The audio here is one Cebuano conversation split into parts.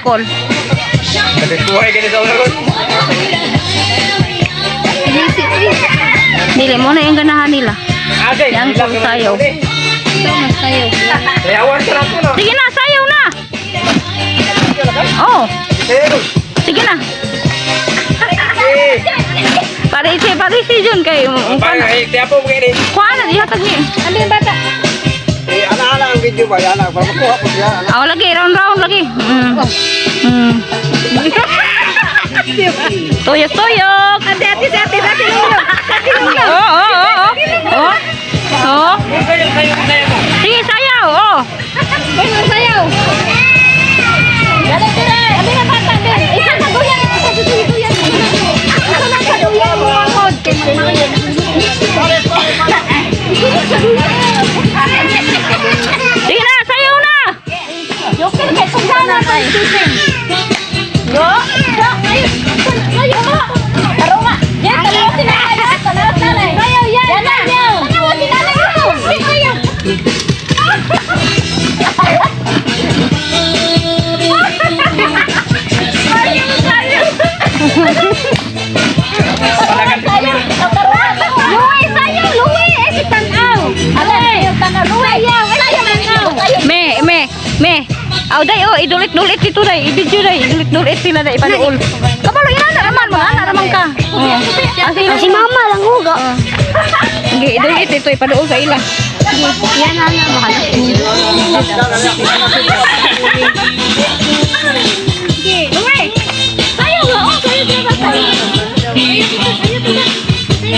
Uncle. Nagkuhay ka sa ulo. Dili mo na yung ganahan nila. Ate, Yang bilang sayaw. Sayaw. Sayawan ka lang ko no. Sige na, sayaw na. Oh, Sayaw. sige na. Eh, Parisi, parisi jun kay parang ay tiyapo mo kini. Kuha na dihatag ni. Ano yung bata? Eh, ana-ana ang video ba? Ana, para makuha ko siya. Ana. Oh, lagi round round lagi. Tuyok tuyok. Ate, ate, si ate, ate, lulo. Ate, lulo. Oo. Oh. Oh. Sige, sayaw. Oh. Bueno, sayaw. Dali, dali. Ano yung bata? Isang kaduyan, isang kaduyan. Isa lang kaduyan, mga Sige na, sayaw na. Joker kay sana pa isipin. Yo, yo, ay, sayo mo. Taro nga. Yan, tanaw si nanay. Tanaw si nanay. Sayo, yan. Yan na. Tanaw si nanay mo. Sayo. Sayo, sayo. Sayo. Luwi, sayo, luwi. Eh, si tanaw. Alay, tanaw, luwi. Sayo, eh, si tanaw. Me, me, me. Aw day oh, idulit-dulit dito day, i-video day, idulit-dulit sila day ipaduol. Kabalo ina na naman, mga ana naman ka. Oh. Ah, sila Si mama lang huga. Sige, idulit dito ipaduol sa ila. Yan na na baka. Sige, luwi. Sayo, oo, sayo, sayo, sayo.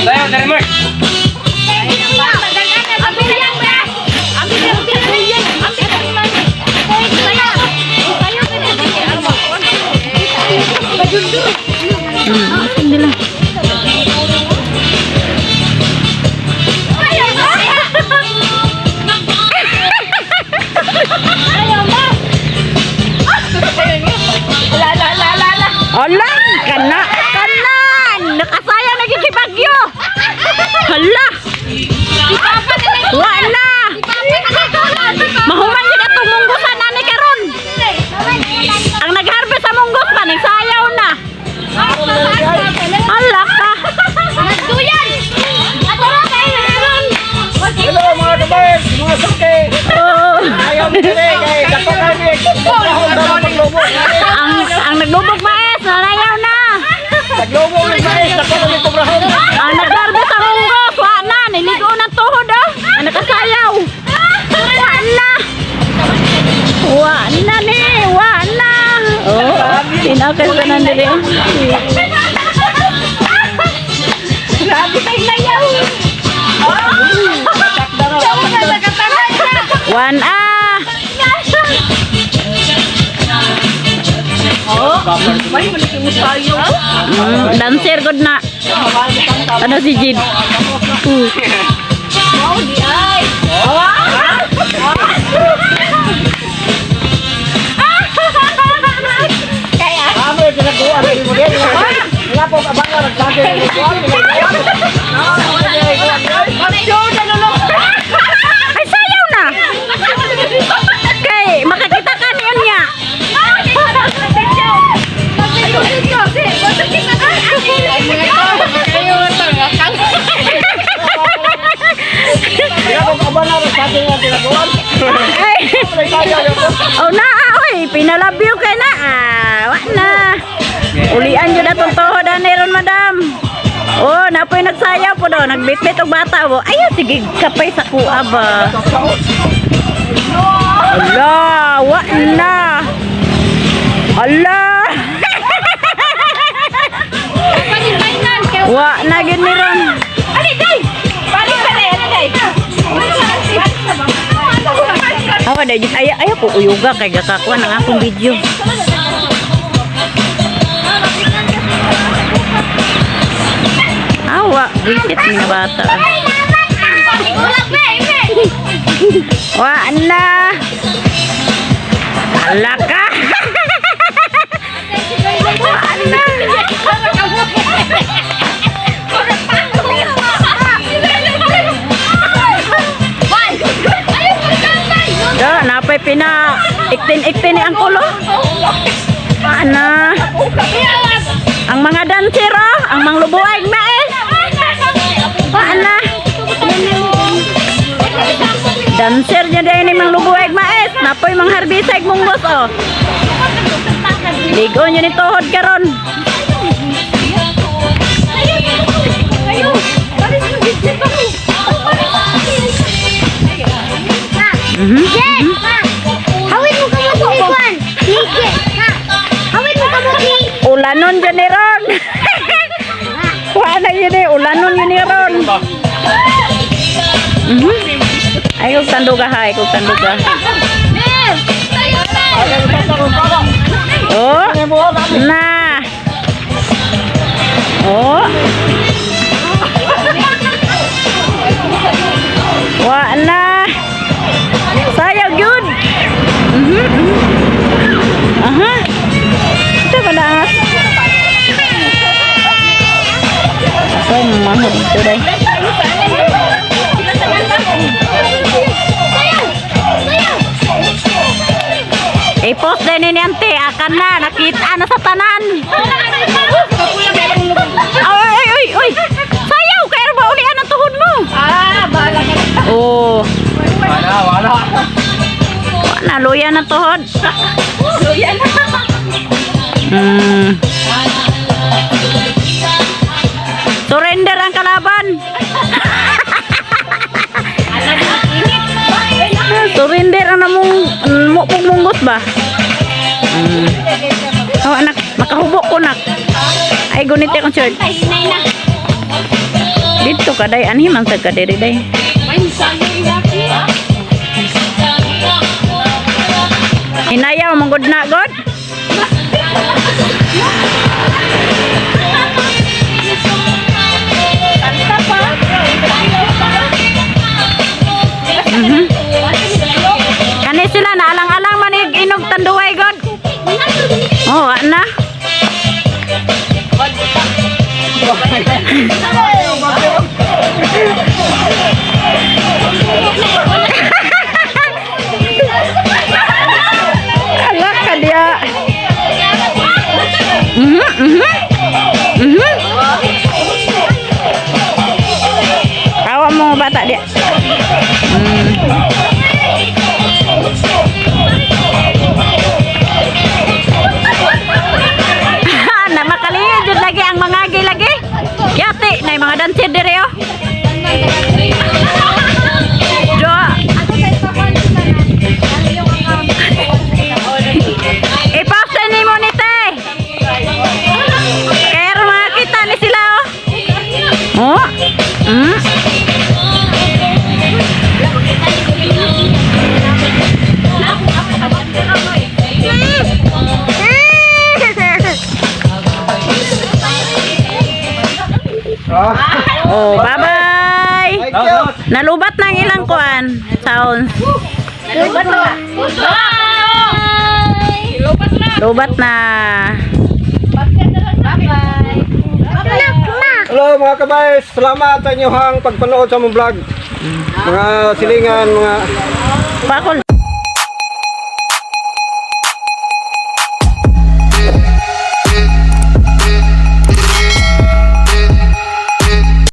Sayaw, dali Mark. Hindi lang. Hala, kana, kana. Nakasaya na gyud si Bagyo. Hala. Wala. Mahuman gyud atong munggosan ani karon. Ang nagharvest sa munggos pa nagsayaw na. Hala ka. Hello mga kabay, mga suki. Oh. Ayaw mo dili kay dapat kami. Ang paglubog. Ang naglubog mais, nanayaw na. Naglubog ng mais, dapat kami kubrahon. Ang nagharvest sa munggos, wa na, niligo ng tuhod oh. Ang nakasayaw. Wa na. Wa na ni, wa na. Oh, tinakas ka na dili. Grabe kay nayaw. One ah. Dancer good na. Ano si Jid? Amo yung pinaguan ni mo din. Wala po abang nagsabi ni Ay, sayaw na! Kay, makakita ka niyon niya. Wala po abang nagsabi nga pinaguan. Ay, oh na, ah, oy, pinalabyo kay na. Ah, wa na. Ulian jud atong tuhod ani ron, madam. Oh, napoy nagsayaw po do, nagbitbit og bata bo. Ay, sige, kapay sa kuha ba. Ala, wa na. Ala. Wa na gyud ni ron. Awa dai jud ay ay ko uyuga kay gakakuan ang akong video. Awa, visit ni nga bata. Wa na. Ala ka. Wa na. Da, napay pina iktin-iktin ni ang kulo. Ana. Ang mga dancer oh, ang manglubuay mais. Ana. Dancer niya din ni manglubuay mais. Napoy mang harbisay munggos oh. Ligo niyo ni tuhod karon. Kayo! Paris mo dito. Jet! Hawid mo ka mo ni Kwan. Nike. Hawid mo ka mo ni. Ulanon dyan ni Ron. Wala na yun eh. Ulanon yun ni Ron. Ay, kung tanduga ha. Ay, kung tanduga. Oh. Na. Oh. Wa na. Sayaw gyud. Aha. Ito ba na? Ako maho dito dai. I-post din ni ante, akan na, nakita na sa tanan. Ay, ay, ay, ay. Sayaw, kaya ba ulian ang tuhod mo? Ah, bahala ka. Oh, Wala, wala. wala, luya na tuhod. Luya na. Surrender ang kalaban. Surrender ang namong mukong munggot ba? Oh, anak, makahubok ko nak. Ay, gunit akong shirt. Ay, hinay na. Dito ka day, anhi man sad ka diri day. May sayo yaki. Hinayaw mong good na god. Kanta pa. Kani sila naalang-alang man inog tanduay god. Oh, wa na. Alak ka diya. Kawa mo bata diya. Na makalingin jud lagi ang mga lagi. Yati na mga dancer dire oh. Jo. I-post ni mo ni te. Kaya makita ni sila oh. Oh. Oh, bye-bye. Thank you. Nalubat na ang ilang kuan. Sounds. Lubat na. Bye! Lubat na. Lubat na. Bye-bye. Hello mga kabayes, salamat sa inyong pagpanood sa among vlog. Mga silingan, mga Pakol.